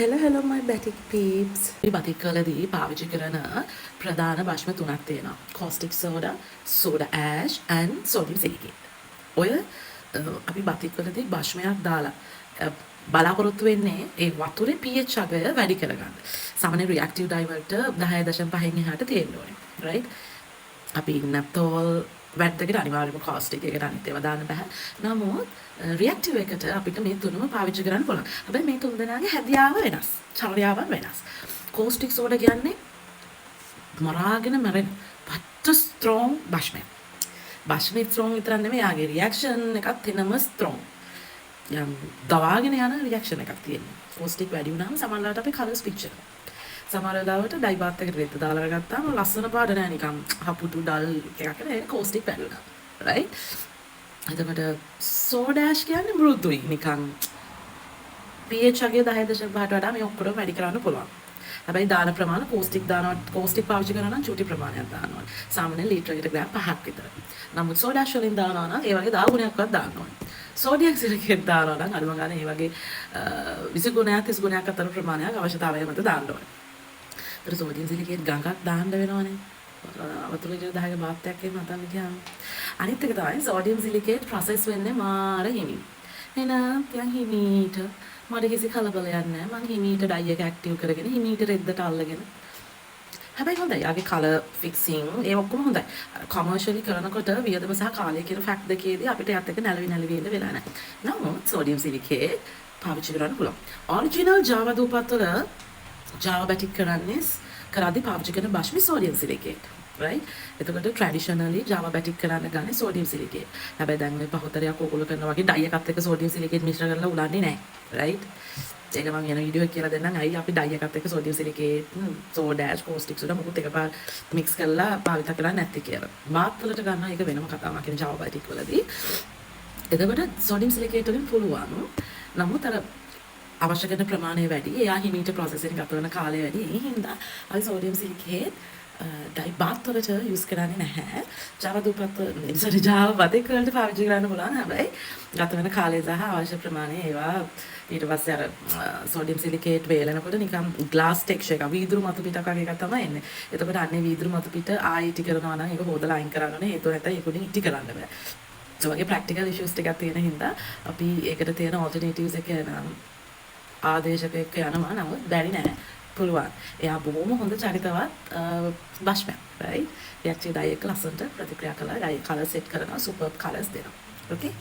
Hello, hello, my batik peeps. අපි batik වලදී පාවිච්චි කරන ප්‍රධාන භෂ්ම තුනක් තියෙනවා. Caustic soda, soda ash and sodium silicate. ඔය අපි බතික් වලදී භෂ්මයක් දාලා බලාපොරොත්තු වෙන්නේ ඒ වතුරේ pH අගය වැඩි කරගන්න. සාමාන්‍ය රියැක්ටිව් ඩයි වලට 10.5න් එහාට තියෙන්න ඕනේ. Right? අපි නැප්තෝල් වැට් එකට අනිවාර්යයෙන්ම කෝස්ටික් එකට අනිත් ඒවා දාන්න බෑ. නමුත් රියැක්ටිව් එකට අපිට මේ තුනම පාවිච්චි කරන්න පුළුවන්. හැබැයි මේ තුන් දෙනාගේ හැදියාව වෙනස්. චර්යාවන් වෙනස්. කෝස්ටික් සෝඩා කියන්නේ මරාගෙන මැරෙන පට්ට ස්ට්‍රෝං භෂ්මයක්. භෂ්මේ ස්ට්‍රෝං විතරක් නෙමෙයි, යාගේ රියැක්ෂන් එකත් එනම ස්ට්‍රෝං. යම් දවාගෙන යන රියැක්ෂන් එකක් තියෙනවා. කෝස්ටික් වැඩි වුණාම සමහරවිට අපේ කලර්ස් පිච්චෙනවා. සමහර වෙලාවට ඩයි බාත් එකට රෙද්ද දාලා ගත්තාම ලස්සන පාට නෑ, නිකන් හපුටු ඩල් එකක් නේ කෝස්ටික් වැඩි වුණා. රයිට්? එතකොට සෝඩා ඇෂ් කියන්නේ මෘදුයි, නිකන් pH අගය 10.5ට වඩා මේ ඔක්කොම වැඩි කරන්න පුළුවන්. හැබැයි දාන ප්‍රමාණ කෝස්ටික් දානවා, කෝස්ටික් පාවිච්චි කරනවා නම් චූටි ප්‍රමාණයක් දාන්න ඕනේ. සාමාන්‍යයෙන් ලීටරයකට ග්‍රෑම් 5ක් විතර. නමුත් සෝඩා ඇෂ් වලින් දානවා නම් ඒ වගේ 10 ගුණයක්වත් දාන්න ඕනේ. සෝඩියම් සිලිකේට් දානවා නම් අඩුම ගානේ ඒ වගේ 20 ගුණයක් 30 ගුණයක් අතර ප්‍රමාණයක් අවශ්‍යතාවය මත දාන්න ඕනේ. ඒතර සෝඩියම් සිලිකේට් ගඟක් දාන්න වෙනවනේ. වතුර ලීටර 10ක බාත් එකක් එහෙම හදන්න ගියාම. අනිත් එක තමයි සෝඩියම් සිලිකේට් ප්‍රොසෙස් වෙන්නේ මාර හිමින්. එහෙනම් තියන් හිමීට, මට කිසි කලබලයක් නෑ. මං හිමීට ඩයි එක ඇක්ටිව් කරගෙන හිමීට රෙද්දට අල්ලගෙන. හැබැයි හොඳයි. යාගේ කලර් ෆික්සිං ඒ ඔක්කොම හොඳයි. කොමර්ෂියලි කරනකොට වියදම සහ කාලය කියන ෆැක්ට් දෙකේදී අපිට එයත් එක්ක නැලවි නැලවි ඉන්න වෙලා නැහැ. නමුත් සෝඩියම් සිලිකේට් පාවිච්චි කරන්න පුළුවන්. ඔරිජිනල් ජාවා දූපත් වල ජාවා බැටික් කරන්නේ කරද්දී පාවිච්චි කරන භෂ්මි සෝඩියම් සිලිකේට්. Right? එතකොට ට්‍රැඩිෂනලි ජාවා බැටික් කරන්න ගන්නේ සෝඩියම් සිලිකේට්. හැබැයි දැන් මේ පහුතරයක් ඕගොල්ලෝ කරනවා වගේ ඩයි එකත් එක්ක සෝඩියම් සිලිකේට් මිශ්‍ර කරලා උලන්නේ නැහැ. Right? ඒක මම වෙන වීඩියෝ එකක් කියලා දෙන්නම්. ඇයි අපි ඩයි එකත් එක්ක sodium silicate, soda ash, caustic soda මොකුත් එකපාර මික්ස් කරලා භාවිත කරන්නේ නැත්තේ කියලා. බාත් වලට ගන්නවා, ඒක වෙනම කතාවක් කියන ජාවා බැටික් වලදී. එතකොට සෝඩියම් සිලිකේට් වලින් පුළුවන්. නමුත් අර අවශ්‍ය කරන ප්‍රමාණය වැඩි. එයා හිමීට ප්‍රොසෙස් එක ගත වෙන කාලය වැඩි. ඒ හින්දා අපි සෝඩියම් සිලිකේට් ඩයි බාත් වලට යූස් කරන්නේ නැහැ. ජාවා දූපත්, සෝරි, ජාවා බතික් වලට පාවිච්චි කරන්න පුළුවන්. හැබැයි ගත වෙන කාලය සහ අවශ්‍ය ප්‍රමාණය ඒවා ඊට පස්සේ අර සෝඩියම් සිලිකේට් වේලනකොට නිකන් ග්ලාස් ටෙක්ස්චර් එකක්, වීදුරු මතු පිටක් වගේ එකක් තමයි එන්නේ. එතකොට අන්නේ වීදුරු මතු පිට ආයෙ ඉටි කරනවා නම් ඒක හොදලා අයින් කරන්න ඕනේ. හේතුව නැත්නම් ඒක උඩින් ඉටි කරන්න බෑ. ඒ වගේ ප්‍රැක්ටිකල් ඉෂුස් ටිකක් තියෙන හින්දා අපි ඒකට තියෙන ඕල්ටර්නේටිව්ස් එක නම් ආදේශක එක්ක යනවා. නමුත් බැරි නෑ. පුළුවන්. එයා බොහොම හොඳ චරිතවත් භෂ්මයක්. Right? Reactive dye එක ලස්සනට ප්‍රතික්‍රියා කරලා ඩයි කලර් සෙට් කරනවා, සුපර්බ් කලර්ස් දෙනවා. Okay?